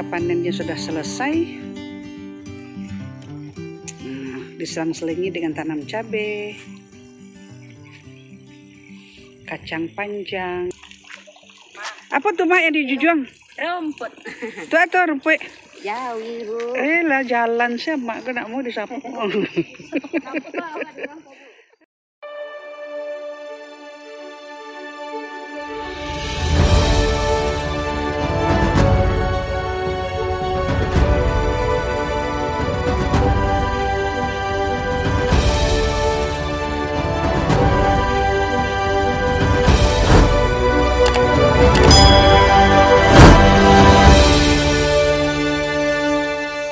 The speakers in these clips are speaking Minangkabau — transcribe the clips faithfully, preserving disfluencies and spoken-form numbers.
Panennya sudah selesai. Nah, diselang-selingi dengan tanam cabe, kacang panjang. Apa tu, Mak, yang dijujuang? Rumput. Tu atau rumput? Jauh, Ibu. Eh lah, jalan siapa, Mak, kau nak mau disapu.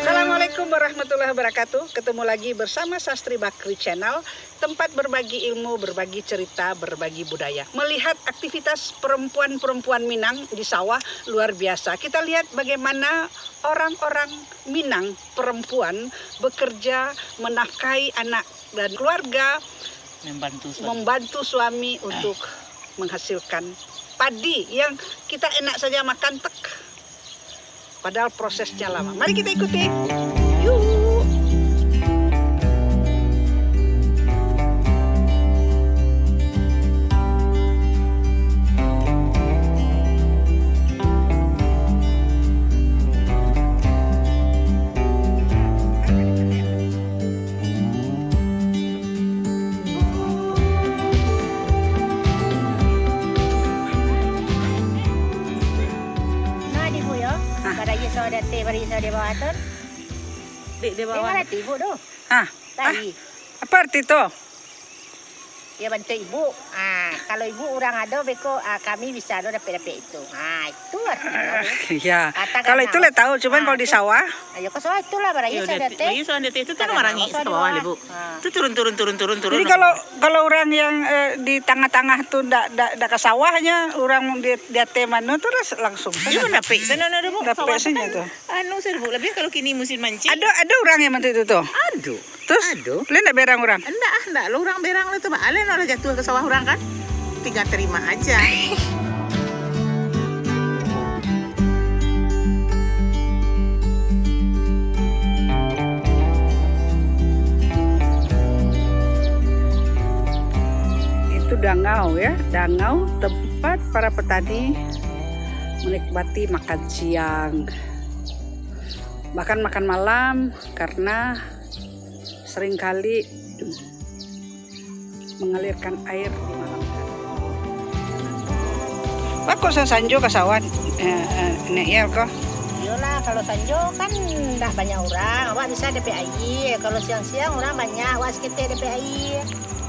Assalamualaikum warahmatullahi wabarakatuh. Ketemu lagi bersama Sastri Bakri Channel, tempat berbagi ilmu, berbagi cerita, berbagi budaya. Melihat aktivitas perempuan-perempuan Minang di sawah luar biasa. Kita lihat bagaimana orang-orang Minang perempuan bekerja menafkahi anak dan keluarga, membantu suami, membantu suami untuk menghasilkan padi yang kita enak saja makan, tek. Padahal prosesnya lama. Mari kita ikuti. Yuk. Nah, di Bu yo. Hah? Baraia sawah di ateh, baraia sawah di bawah tu. Dek, di bawah. Tengok lah, Ibu tu. Hah? Tadi. Ah, apa arti tu? Ya, bantu ibu. Ah, kalau ibu urang ado beko, ah, kami bisa lo dapek-dapek itu. Ah, itu artinyo. Iya. Kalau itu lah tahu, cuman kalau di sawah. Ayo ke sawah itulah, baraia sawah di ateh. Baraia sawah di ateh itu tu marangi ke bawah, Ibu. Ah. Itu turun, turun, turun, turun, turun. Jadi kalau, kalau urang yang, eh, di tangah-tangah tu ndak, ndak, ndak ka sawahnyo, urang di, di ateh mano tu lah langsung. Iyo, dapek. Dapek sajo tu. Anu, Sir, Bu, labiah kalau kini musim mancing. Ado, ado urang yang bantu itu tu? Ado. Terus, ado. Buliah ndak berang urang? Ndak, ah, ndak lo urang berang lo tu, Pak. Aleh no lah jatuah ke sawah urang kan? Tinggal terima aja. Itu dangau ya, dangau tempat para petani menikmati makan siang. Bahkan makan malam, karena seringkali mengalirkan air di malam hari. Bako sa-, sanjo ka sawah, eh, eh, Nek Yel ko? Iyolah, kalau sanjo kan ndak banyak urang, awak bisa dapek aia. Kalau siang-siang urang banyak, awak saketek dapek aia.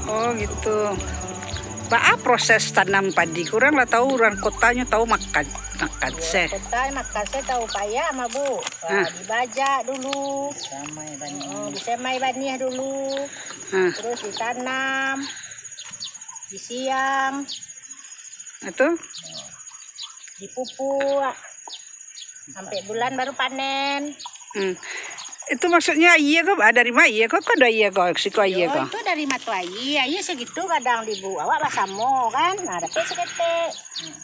Oh, gitu. Baa proses tanam padi? Urang lah tahu, urang kotanyo tahu makan, makan se. Kota makan se tahu payah mah, Bu. Ah, dibajak dulu. Disamai baniah. Hmm, disamai baniah dulu. Ah. Terus ditanam. Disiang. Itu? Dipupuk. Ampek bulan baru panen. Hmm. Itu maksudnyo aia ko, ah, dari ma aia ko? Ko ado aia ko, siko aia ko? Iyo, itu dari mato aia. Aia sagitu kadang di Bu. Awak basamo kan. Nah, dapek saketek.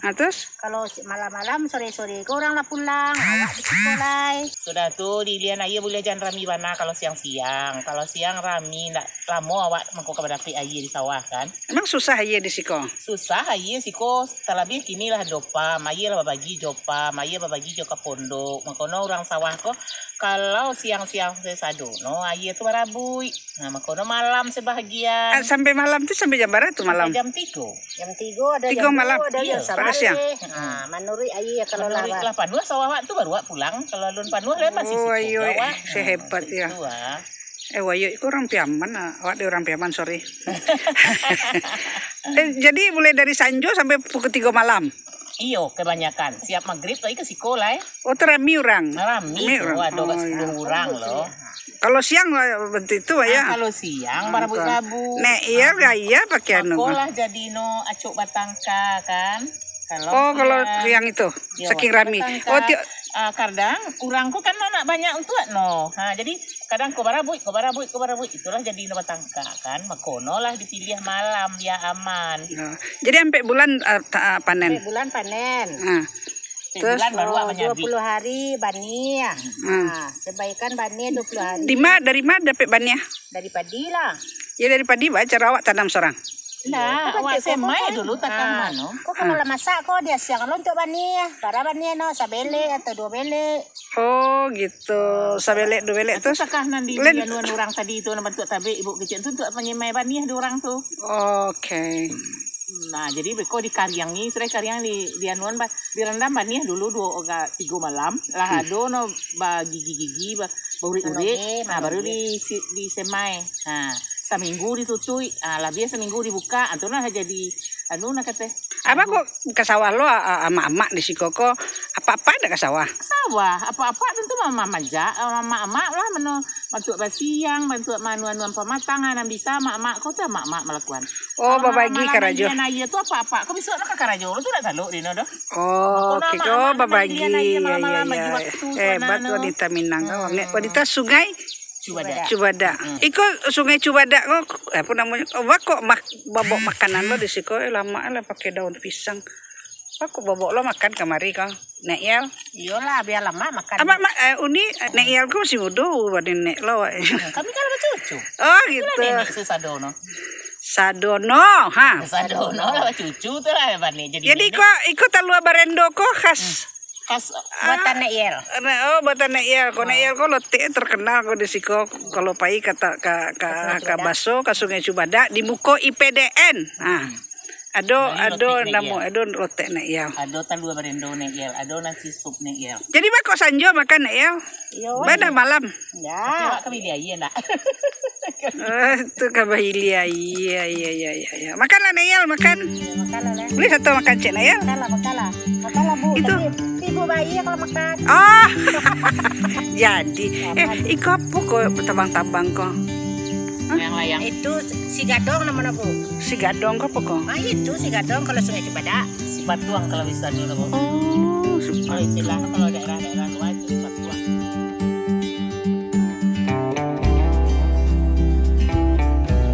Ah, terus? Kalau si-, malam-malam, sore-sore ko urang lah pulang. Awak di siko lai. Sudah tu, di ilian aia buliah jan rami bana kalau siang-siang. Kalau siang rami, ndak lamo awak mangko ka badapek aia di sawah kan. Emang susah aia di siko? Susah aia siko, talabiah kini lah ado pam, aia lah babagi jo pam, aia babagi jo ka pondok. Mangkono urang sawah ko, kalau siang-siang se sadono, aia tu barabuik. Nah, mangkono malam sabahagian. Ah, sampai malam tu sampai jam bara tu malam? Sampai jam tigo. Jam tigo ada, tigo jam malam? Dua ada. Iyo. Jam sabaleh. Pada siang? Ah, manuruik aia kalau lah. Manuruik lah panuah sawah awak tu baru awak pulang. Kalau alun panuah, lah masih siko awak. Oh, ayo, eh, sehebat ya. Itu, ah. Eh, wayuik ko urang Piaman, ah. Awak di urang Piaman, sorry. Eh, jadi mulai dari sanjo sampai pukul tigo malam? Iyo, kebanyakan. Siap magrib lagi ke siko lai. Oh, tu rami urang? Rami tu, ado ka sapuluah urang lo. Kalau siang, eh, bantu itu, ah, ya? Kalau siang, barabuik-rabuik. Nek, iyo, gaya pakai anu. Mako lah jadi no acok batangka, kan? Oh, kalau siang itu, saking rami. Oh, ti-, ah, kadang urang ko kan nak banyak untuak no. Ha, jadi kadang ko barabuik, ko barabuik, ko barabuik, itulah jadi no batangka kan. Makono lah dipiliah malam, biar aman. Oh, jadi ampek bulan, ah, ta-, ah, panen? Ampek bulan panen. Ah. Terus? Sebulan baru awak manyabik. Dua puluh hari baniah. Hmm. Ha, sebaikan baniah dua puluh hari. Di ma, dari ma dapek baniah? Dari padi lah. Ya, dari padi, ba, cara awak tanam sorang? Ndak, awak semai dulu, takah mano. Ko kalau lah masak ko, diasiang lo untuak baniah. Bara baniah no, sabelek atau duo belek. Oh, gitu. Sabelek, duo belek tu. Takah nan di, di anuan urang tadi tu, nan bantuak tabek ibu kecil tu, untuak panyemai baniah di urang tu. Oke. Nah, jadi beko dikariangi, sudah kariang di, di anuan, ba-, dirandam baniah dulu duo, tigo malam. Lah ado no bagigi-gigi, ba-, baurik-urik. Nah, baru di, si-, disemai. Nah, saminggu ditutuik. Ah, labiah saminggu dibuka. Ah, tu nah jadi, anu nah kata. Abah kok ka sawah lo, a-, a-, amak-amak di siko ko, apak-apak dak ka sawah? Sawah, apak-apak tantu mama majak, amak-amak lah mano bantuak basiang, bantuak manu-anuan pamatang, ah, nan bisa amak-amak ko tu amak-amak malakuan. Oh, babagi karajo. Amak-amak malian aia tu apak-apak ko bisuak nak ka karajo lo tu dak talok dino doh. Oh, oke, ko babagi, ya, ya, ya. Hebat wanita Minang ko. Wanita Sungai Cubadak. Cubadak. Hmm. Iko Sungai Cubadak ko, apo namonyo? Oh, ba kok mak-, babok makanan lo di siko, eh, lamak lah pakai daun pisang. Ba kok babok lo makan kamari ko, Nek Yel? Iyolah, bia lamak makan. Abah, ma-, eh, Uni, eh, Nek Yel ko masih mudo, badan Nek lo, wak. Kami kan lah bacucu. Oh, gitu. Itulah nenek sasado no. Sadono, ha. Sadono lah bacucu tu lah, badan jadi nenek. Jadi, iko, iko talua barendo ko khas. Khas buatan Nek Yel. Oh, buatan Nek Yel. Ko Nek Yel ko lotek terkenal ko di siko. Kalau pai ka, ka, ka, ka baso, ka Sungai Cubadak, di muko I P D N. Ha. Ado, ado namo, ado lotek Nek Yel. Ado talua barendo Nek Yel, ado nasi sup Nek Yel. Jadi, ba kok sanjo makan Nek Yel? Iyo, ba dak malam? Ndak. Tapi awak ka bailia aia ndak? Ah, tu ka bailia aia, iya, iya, iya, iya. Makanlah, Nek Yel, makan. Makanlah, lah. Buliah sato makan ciek, Nek Yel? Makanlah, makanlah. Makanlah, Bu. Itu. Tapi, tapi Ibu baia kalau makan. Ah. Jadi, eh, iko apo ko tabang-tabang ko? Hah? Layang-layang. Itu si gadong namonyo, Bu. Si gadong ko apo ko? Ah, itu si gadong kalau Sungai Cubadak. Si patuang kalau bisa dulu, Bu. Oh, si patuang. Kalau istilah kalau daerah-daerah luar itu si patuang.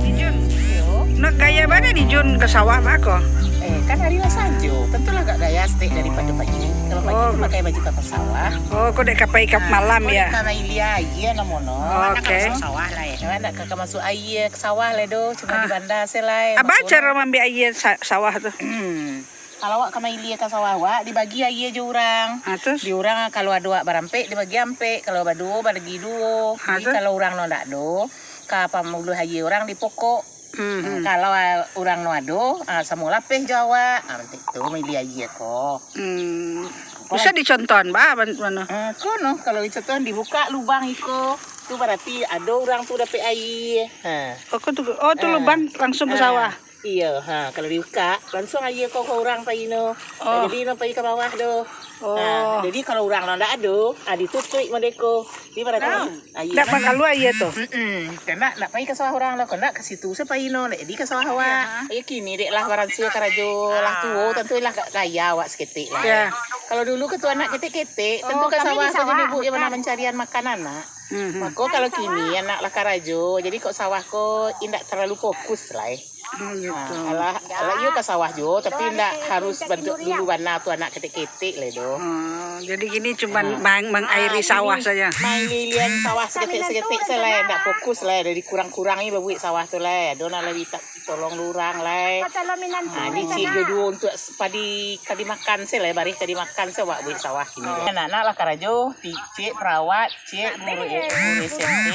Dijun. Yo. Nak gaya bana dijun ka sawah bako? Eh, kan hari lah sanjo. Tantulah agak gaya saketek daripado pagi. Kalau pagi tu pakai baju ka sawah. Oh, kau dek ka pai ka malam ya? Kau dek ka ilia aia namonyo. Oke. Nak ka masuak sawah lah ya. Nak ka masuak aia ka sawah lah doh. Cuma di banda se lah. Apo caro maambiak aia sa-, sawah tu? Hmm. Kalau awak ka mailia ka sawah awak, dibagi aia jo urang. Ha, terus? Di urang, kalau ado awak barampek, dibagi ampek. Kalau baduo, babagi duo. Ha, terus? Jadi, kalau urang no ndak ado, ka pambuluah aia urang di pokok. Hmm, hmm. Kalau, ah, urang no ado, ah, samo lapeh jo awak. Ah, itu mailia aia ko. Hmm. Bisa dicontohan, ba, ban-, mano? Ah, ko no, kalau dicontohan, dibuka lubang iko. Tu barati ado urang tu dapek aia. Ha. Oh, ko tu, oh, tu lubang langsung ka sawah? Iyo, ha, kalau dibuka, langsung aia ko ka urang pai no. Oh. Jadi no pai ka bawah doh. Oh. Ha, jadi kalau urang no ndak ado, ha, ditutuik model ko. Jadi barati aia ndak bakalua aia tu. Mm-mm. Kok ndak, ndak pai ka sawah urang doh, kok ndak ka situ se pai no, ndak jadi ka sawah awak. Iyo, kini dek lah baransia karajo, lah tuo, tantu lah gaya awak saketek lah. Ya. Kalau dulu kan tu anak ketek-ketek, tantu ka sawah ko jadi ibu yang mana mancarian makan anak. Mhm. Mako, kalau kini anak lah karajo, jadi kok sawah ko indak talalu fokus lai. Oh, gitu. Ha, alah, alah, iyo ka sawah juo, tapi indak harus bantuak dulu bana tu anak ketek-ketek lai doh. Oh, jadi kini cuman mang-, mangairi sawah saja. Main lilian sawah saketek-saketek se lai, indak fokus lai, jadi kurang-kurangi babuek sawah tu lai. Ado nan labiah ta-, tolong urang lai. Ha, ni ciek jo duo untuak padi ka dimakan se lai, bareh ka dimakan se awak buek sawah kini. Anak-anak lah karajo, ti-, ciek perawat, ciek guru, guru S M P,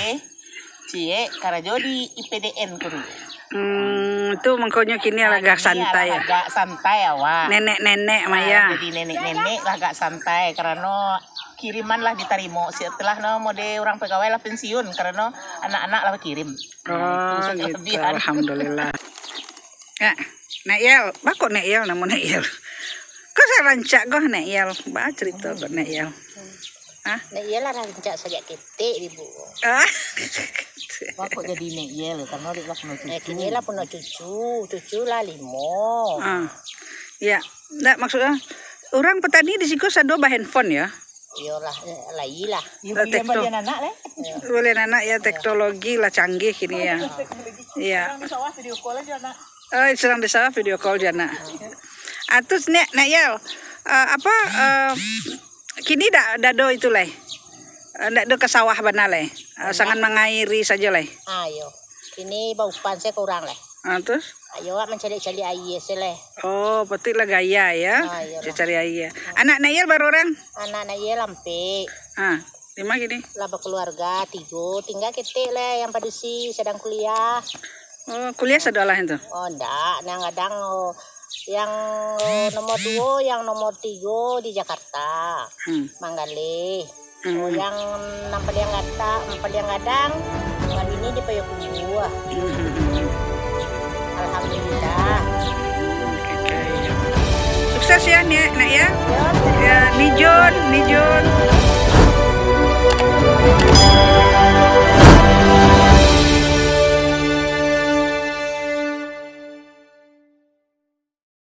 ciek karajo di I P D N ko dulu. Hmm, tu mangkonyo kini lah agak santai, ya? Agak santai awak. Nenek-nenek mah, ya? Jadi nenek-nenek lah agak santai, karano kiriman lah ditarimo. Setelah no mode urang pegawai lah pensiun, karano anak-anak lah bakirim. Oh, gitu. Alhamdulillah. Ya, Nek Yel, bako Nek Yel namo Nek Yel. Kok sa rancak ko Nek Yel? Ba carito ko Nek Yel. Hah? Nek Yel lah rancak sajak ketek, Ibu. Ah. Bako jadi Nek Yel, karano dek lah punyo cucu. Eh, kini lah punyo cucu, cucu lah limo. Ah. Ya, ndak maksudnyo, urang petani di siko sado bahandphone ya? Iyolah, eh, lai lah. Lah, buliah TikTok. Buliah anak lah. Buliah anak ya, teknologi lah canggih kini ya. Iya. Urang di sawah video call aja, Nak. Oh, surang di sawah video call jo anak. Ah, terus Nek, Nek Yel, Uh, apa uh, kini dak dak ado itu lai. Uh, dak ado ka sawah bana lai. Uh, sangat mangairi sajo lai. Ah, iyo. Kini baupan se kurang lai. Ah, terus? Ayo awak mancaliak-caliak aia se lai. Oh, patuiklah gaya ya. Ah, iyolah. Cari aia. Anak Nak Yel bara urang? Anak Nak Yel ampek. Ah, lima kini? Lah bakeluarga tigo, tingga ketek lai yang padusi sadang kuliah. Oh, kuliah sadolah itu? Oh, ndak, yang gadang oh, yang oh, nomor duo, yang nomor tigo di Jakarta. Hmm. Manggaleh. Hmm. Oh, yang nan paliang gata, nan paliang gadang, babini di Payokumbuah. Hmm. Alhamdulillah. Oke, oke. Sukses ya, Nek, Nak ya. Ya. Ya, Ni Jun, Ni Jun.